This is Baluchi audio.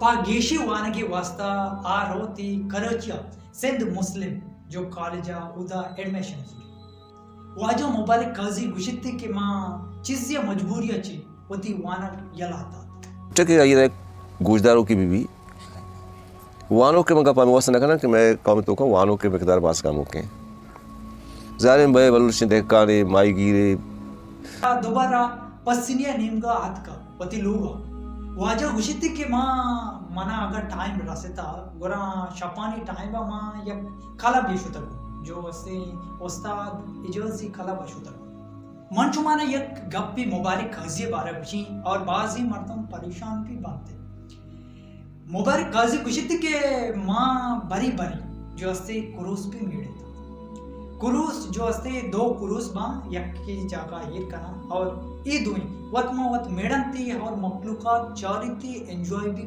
پہ گیشیں وانگے واسطہ آ روتی کراچی ءَ سندھ مسلم جو کالج ءَ اودا ایڈمیشن زوری۔ واجہ مبارک قاضی گوشتی کہ ما چیزے مجبوری ءَ چہ وتی وانگ یلہ دات۔ ٹکے آئی ءَ گوشداروکی بی بی۔ وانوک ءِ من گپ ءَ ہمے واسطہ نہ کناں کہ مئے قوم ءِ توکا وانوک ءِ مقدار باز کموکیں۔ ظاہر ایں بئے بلوچیں دہکانے، ماہی گیرے۔ دوبارہ پسنی ءِ نیمگا اتکا وتی لوگا۔ واجہ گوشتی کہ ما، منا اگر ٹائم رستا، گڑا شپانی ٹائم ءَ ما یک کلب ءَ شتگ، جو استیں استاد اجازی کلب ءَ شتگ۔ من شمارا یک گپے مبارک قاضی ءِ بارہ گوشیں اور بعضی مردم پریشان بھی بنتے۔ مبارک قاضی گوشیت کہ ما بری بری جو استے کروس بھی میڑت۔ کروس جو استے دو کروس باں یکی جاگہ ایر کناں اور اے دوئیں وت ما وت میڑنتی اور مخلوقات چاریتی، انجوائے بھی